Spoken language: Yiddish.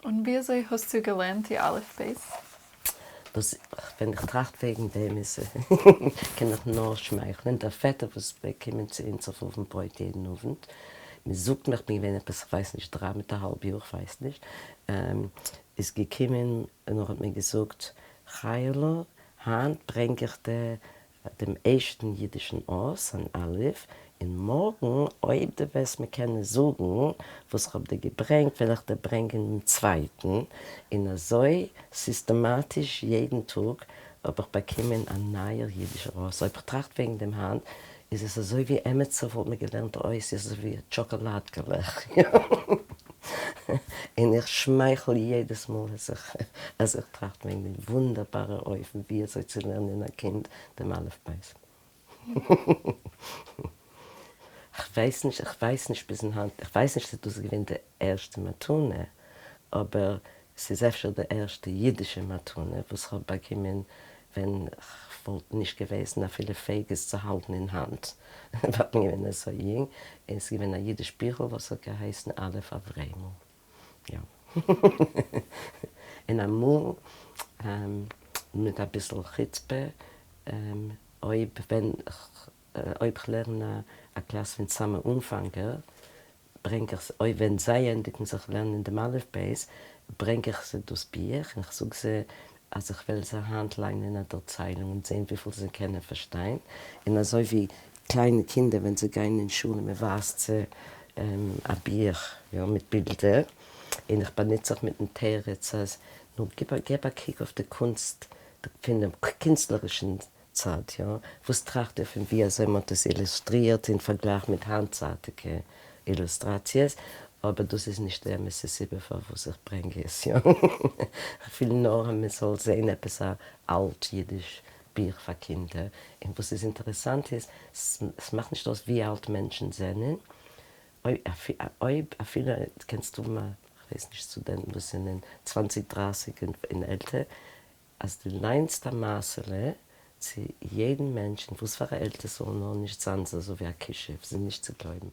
און ווי אזוי האסטו געלערנט די אלף בית? דאס ווען איך טראכט וועגן דעם איז קען איך נאר שמייכלען, דער פעטער וואס פלעגט קומען צו אונז אויף אוונט ברויט יעדן אוונט, מען זאגט מיר איך בין געווען עפעס כ'ווייס נישט דריי מיט א האלב יאר כ'ווייס נישט, איז געקומען און ער האט מיר געזאגט, חיה'לע היינט ברענג איך דיר דעם ערשטן אידישן אות, אן אלף, און מארגן אויב דו וועסט מיר קענען זאגן וואס כ'האב דיר געברענגט וועל איך דיר ברענגען דעם צווייטן, און אזוי סיסטעמאטיש יעדן טאג האב איך באקומען א נייער אידישער אות. אויב כ'טראכט וועגן דעם היינט איז עס אזוי ווי עמיצער וואלט מיר געלערנט אותיות אזוי ווי טשאקאלאדקעלעך. און איך שמייכל יעדעס מאל אז איך טראכט וועגן דעם וואונדערבארער אופן ווי אזוי צו לערנען א קינד דעם אלף בית. כ'ווייס נישט, כ'ווייס נישט ביזן היינט, כ'ווייס נישט צו דאס איז געווען די ערשטע מתנה, אבער ס'איז אפשר די ערשטע אידישע מתנה וואס כ'האב באקומען ווען כ'וואלט נישט געוועזן אפילו פעאיג עס צו האלטן אין האנט, ווייל כ'בין געווען אזוי יונג, און ס'איז געווען א אידיש ביכל וואס האט געהייסן א' אברעמל. יא. און אמאל מיט אביסל חוצפה, אויב ווען אויב כ'לערן א קלאס פון סאמע אנפאנגער, ברענג איך אויב ווען זיי ענדיגן זיך לערנען דעם אלף בית, ברענג איך זיי דאס בוך און כ'זאג זיי אז איך וועל זיי היינט ליינען א דערציילונג און זען וויפיל זיי קענען פארשטיין, און אזוי ווי קליינע קינדער ווען זיי גייען אין שולע מען ווייזט זיי א בוך יא מיט בילדער, און איך באנוץ זיך מיטן תירוץ אז נו גיב א געב א קוק אויף די קונסט פונעם קינסטלערישן צד, יא? וואס טראכט איר פון ווי אזוי מען האט עס אילוסטרירט אין פארגלייך מיט היינטצייטיגע אילוסטראציעס? אבער דאס איז נישט די אמת'ע סיבה פארוואס איך ברענג עס, יא? כ'וויל נאר אז מען זאל זען עפעס א אלט אידיש בוך פאר קינדער, און וואס איז אינטערעסאנט איז, ס'מאכט נישט אויס ווי אלט מענטשן זענען, אויב אפילו קענסט האבן א, כ'ווייס נישט, סטודענטן וואס זענען צוואנציג דרייסיג און עלטער, אז דו ליינסט א מעשה'לע צו יעדן מענטש אין וואס פאר א עלטער ס'זאל נאר נישט זיין ס'איז אזוי ווי א כישוף, ס'איז נישט צו גלויבן.